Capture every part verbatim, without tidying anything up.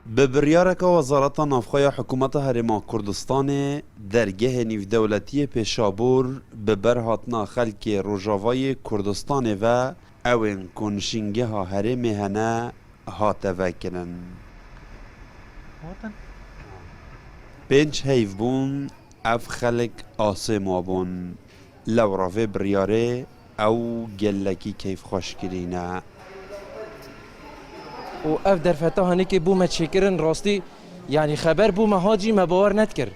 Bi biryareke Wezareta Navxwe ya Hikûmeta Herêma Kurdistanê, dergehê nîvdewletiyê Pêşabûr bi berhatina xelkê Rojavayê Kurdistanê ve ew ên ku nişîngeha herêmê hene, hate vekirin. Pênc heyv bûn, ev xelk asê mabûn. Lewra vê biryarê ew gelekî keyfxweşkirî ne. Û ev derfeta hanîkê bû me çêkirin, rastî, yanî xeber bû me hat jî me bawer nedikir.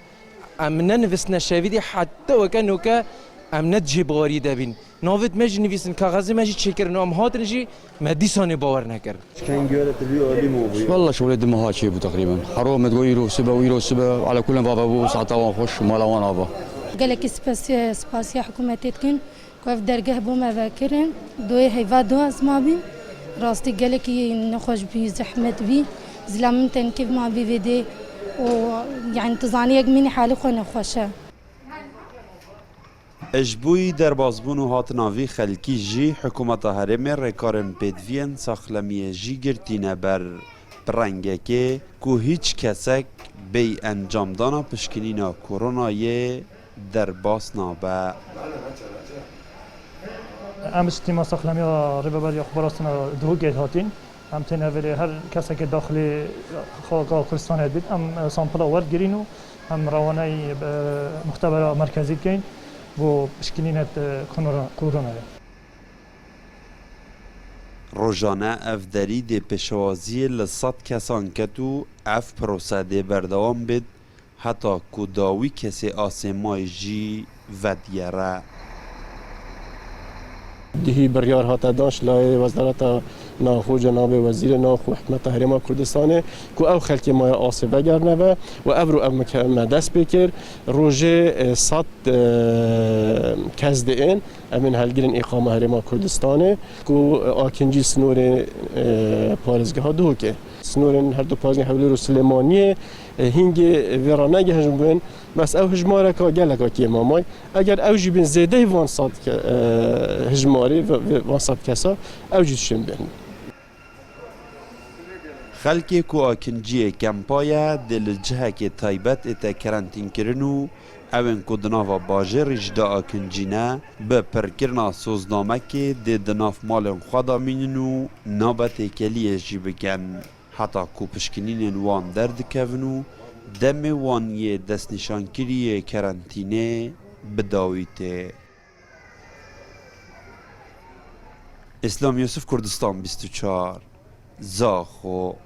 Em nenivistine şevîdî, heta weke noke em ne di cihê baweriyê de bîn. Navê me jî nivîsin, kaxezê me jî çêkirin û em hatin jî me dîsanê bawer nekir. Wallah şolê di meha çê bû teqrîben. Hero me digot îro sibe û îro sibe. Ala kulen vava bû, saeta wan xweş, mala wan ava. Gelekî spasiya, spasiya hikûmetê dikin ku ev dergeh bo me vekirin. Doyê heyva do ez mabîm. Rastî gelekî nexweş bî, zehmet bî. Zila min tenkê mabî vê dê û, yanî, tu zanî yek mînî halî xwe nexweş e. Ji bo yî derbasbûn û hatina vî xelkî jî hikûmeta herêmê rêkarên pêdiviyên saxlemiyê jî girtîne ber. Bi rengekê ku hîç kesek bêyî encamdana pişkinîna koronayê derbas nabe. Em ji tîma saxlemiya Rêveberiya Xweparastina Duhokê hatîn. Em tên heverê her kesekê daxilê xaka Kurdistanê dibît, em sampila werdigirîn û em rewaneyî, e, muxtebera merkezî dikeyn bo pişkinînet, e, konora-, koronayê. Rojane ev derî dê pêşewaziyê li sed kesan ket û ev prose dê berdewam bêt, heta ku dawî kesê asêmayî jî vedigere. Dihî biryar hate dan ji layê Wezareta Navxwe, cenabê Wezîrê Navxwe û Hikûmeta Herêma Kurdistanê ku ew xelkê maya asê vegerine ve û ev ro ev mike-, me dest pê kir. Rojê, e, sed, e, kes diên, em ên helgirên îqama Herêma Kurdistanê ku, e, akincî sinorê, e, parêzgeha Duhokê. Sinorên her du parêzgeha Hewlêr û Silêmaniyê, e, hingê vê re negihîjin bûn. Bes ew hijmareka geleka kêm a may. Eger ew jî bên zêdeyî van sed ke-, e, hijmarê ve, ve van sed kesa, ew jî dişên bên. Xelkê ku akinciyê kempa ye, dê li cihekê taybet ête kerentînkirin û ew ên ku di nava bajêrî jî de akincî ne, bi pirkirina soznamekê dê di nav malên xwe de mînin û nabe têkeliyê jî bikin, heta ku pişkinînên wan derdikevin û demê wan yê destnîşankirî yê kerentînê bi dawî tê. Îslam Yusuf, Kurdistan bîst û çar, Zaxo.